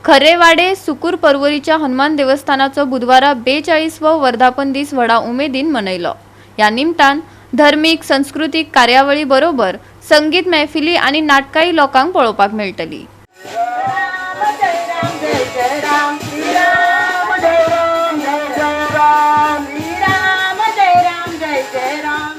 खरेवाडे सुकूर पर्वरीच्या हनुमान देवस्थानाचो बुधवारा 42वो वर्धापन दीस व्हडा उमेदीन मनयलो. ह्या निमतान धर्मीक संस्कृतीक कार्यावळी बरोबर संगीत मैफिली आनी नाटकांय लोकांक पळोवपाक मेळटली. राम जय राम जय जय राम, श्री राम जय राम जय जय राम, श्री राम जय राम जय जय राम.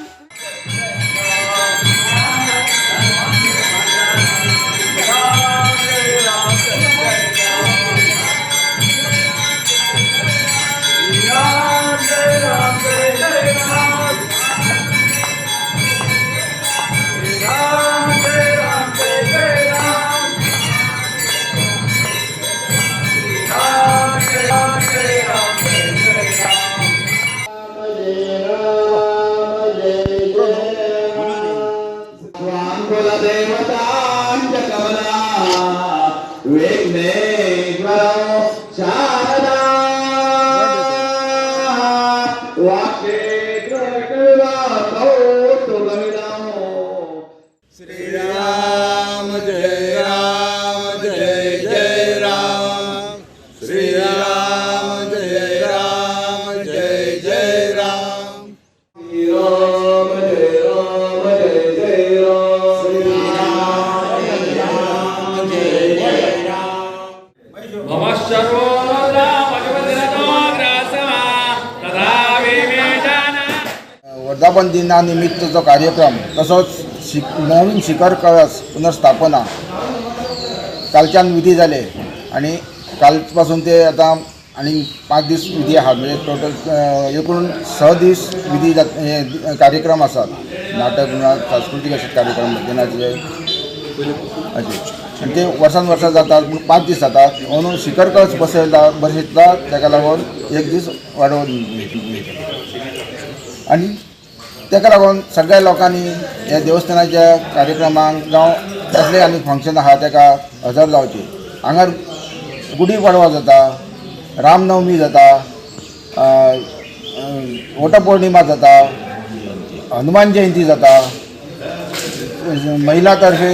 कुलदेवतांच कमला विघ्नेश्वर शारदा श्रीराम जय राम जय जय राम, श्रीराम जय राम जय जय राम. श्रीराम जय राम जय जय राम. वर्धापन दिनानिमित्तचो कार्यक्रम तसोच नवीन शिखर कळस पुनर्स्थापना कालच्यान विधी जाले आनी काल पासून ते आतां आनी 5 दीस विधी आहात, म्हणजे टोटल एकूण 6 दीस विधी हे कार्यक्रम आसात. नाटक सांस्कृतीक अशे कार्यक्रम भजनाचे अशे आनी ते वर्सान वर्सां जातात, पूण 5 दीस जातात. म्हणून शिखर कळस बसयला बसयता ताका लागून 1 दीस वाडोवन आनी ताका लागून सगळ्या लोकांनी ह्या देवस्थानाच्या कार्यक्रमांक जावं कसलें आनी फंक्शन आहा ताका हजर जावचें. हांगा गुडी पाडवा जाता, रामनवमी जाता, वटपौर्णिमा जाता, हनुमान जयंती जाता, महिला तर्फे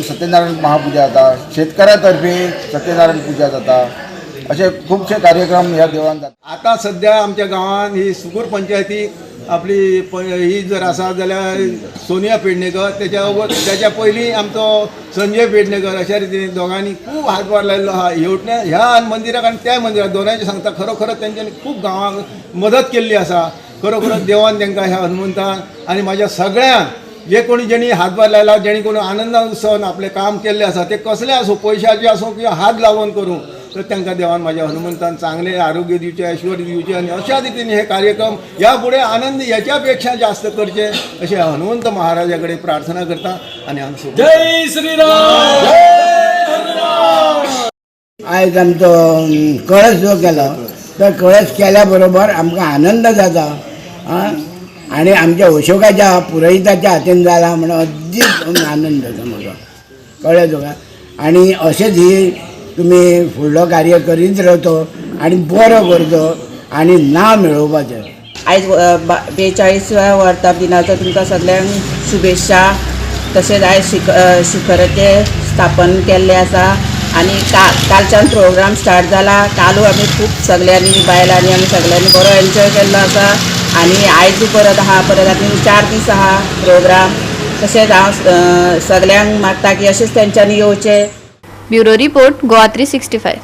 सत्यनारायण महापुजा जाता, शेतकऱ्या तर्फे सत्यनारायण पूजा जाता, असे खुबशे कार्यक्रम ह्या देवळान जाता. आतां सद्या आमच्या गांवांत ही सुकूर पंचायती आपली ही जर आसा जाल्यार सोनिया पेडणेकर, तेच्या पयलीं आमचो संजय पेडणेकर, अशा रितीन दोगांनी खूब हातभार लायल्लो आहा. हेवटेन ह्या मंदिराक आनी त्या मंदिराक दोनांयचे सांगता, खरोखरच तेंच्यांनी खूब गांवांक मदत केल्ली आसा. खरोखरच देवान तेंकां ह्या हनुमंतान आनी म्हाज्या सगळ्यांक जे कोणी जेणी हातभार लायला, जेणी कोणी आनंदान उत्सवान आपलें काम केल्लें आसा, ते कसलें आसूं, पयशाचें आसूं किंवा हात लावन करूं, तर तांकां देवान म्हाज्या हनुमंतान चांगलें आरोग्य दिवचें, ऐश्वर्य दिवचें आनी अशा रितीन हे कार्यक्रम ह्या फुडें आनंद ह्याच्या पेक्षा जास्त करचे अशें हनुमंत महाराजा कडेन प्रार्थना करता आनी हांगा जय श्रीराम. आयज आमचो कळस जो केलो तो कळस केल्या बरोबर आमकां आनंद जाता. आनी आमच्या अशोकाच्या पुरोहिताच्या हातीन जाला म्हणून अदीक आनंद जाता म्हाका, कळ्ळें तुका. आनी अशेंच ही तुमी फुडलो कार्य करीत रावतो आनी बरो करचो आनी नांव मेळोवपाचें. आयज 42व्या वर्धापन दिनाचो तुमकां सगल्यांक शुभेच्छा. तशेंच आयज शिखराचें स्थापन केल्लें आसा आनी कालच्यान प्रोग्राम स्टार्ट जाला. कालूय आमी खूब सगल्यांनी बायलांनी आमी सगल्यांनी बरो एन्जॉय केल्लो आसा आनी आयजूय परत आहा, परत आनी 4 दीस आहा प्रोग्राम. तशेंच हांव सगल्यांक मागता की अशेंच तेंच्यांनी येवचें. Bureau report, Goa 365.